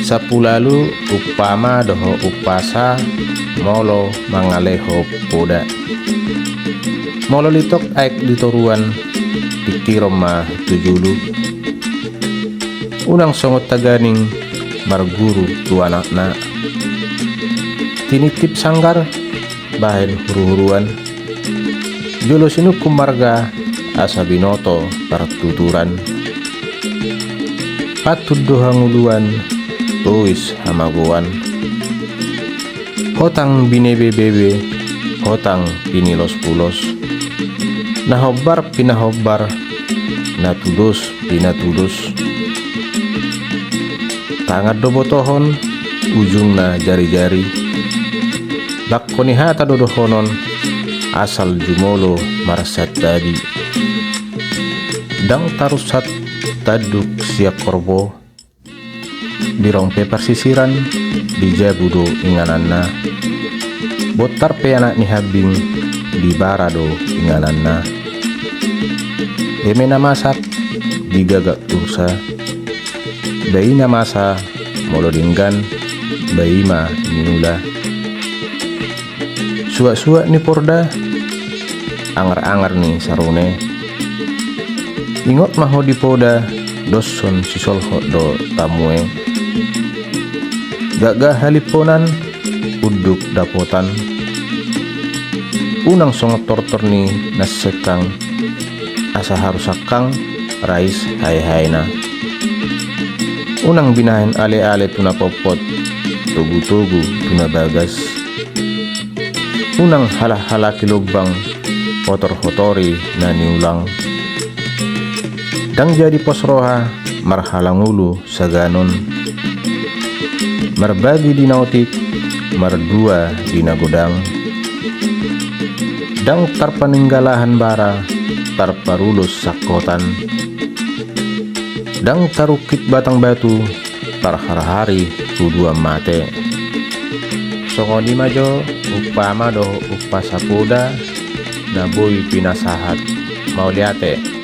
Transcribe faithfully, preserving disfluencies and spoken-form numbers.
Sampulu ualu umpama dohot umpasa molo mangalehon poda. Molo litok aek di toruan, pingkiron ma tu julu. Unang songon taganing marguru tu anakna. Tinitip sanggar bahen huruhuruan. Jolo sinungkun marga asa binoto partuturan. Pantun do hangoluan, tois hamagoan. Hotang binebebebe, hotang pinilosulos. Na hombar pinahombar, na tudos pinatudos. Tangan do botohon, ujungna jarijari. Bangko ni hata do dohonon, asal jumolo marsantadi. Ndang tarusat tanduk sian horbo. Birong pe parsisiran, di jabu do ingananna. Bontar pe anak ni hambing, di bara do ingananna. Eme na masak, di gagak ursa. Bai na masa, molo denggan, bai ma niula. Suaksuak ni porda, angarangar ni sarune. Ingot ma ho di poda, doshon sisolhot do tamue. Gakgak halimponan, unduk dapotan. Unang songon tortor ni na sengkang, asa haru sangkang, rais haehaena. Unang binahen aleale tu na potpot, togutogu tu na bagas. Unang halahalahi lombang, hotorhotori na niulang. Ndang jadi pos roha, marhalangulu saganon. Marbagi di na otik, mardua di na godang. Ndang tarpaninggalahan bara, tarparulos sangkotan. Ndang tarungkit batang batu, tarharhari tuduan mate. Songon i ma jo umpama dohot umpasa poda na boi pinasahat. Mauliate.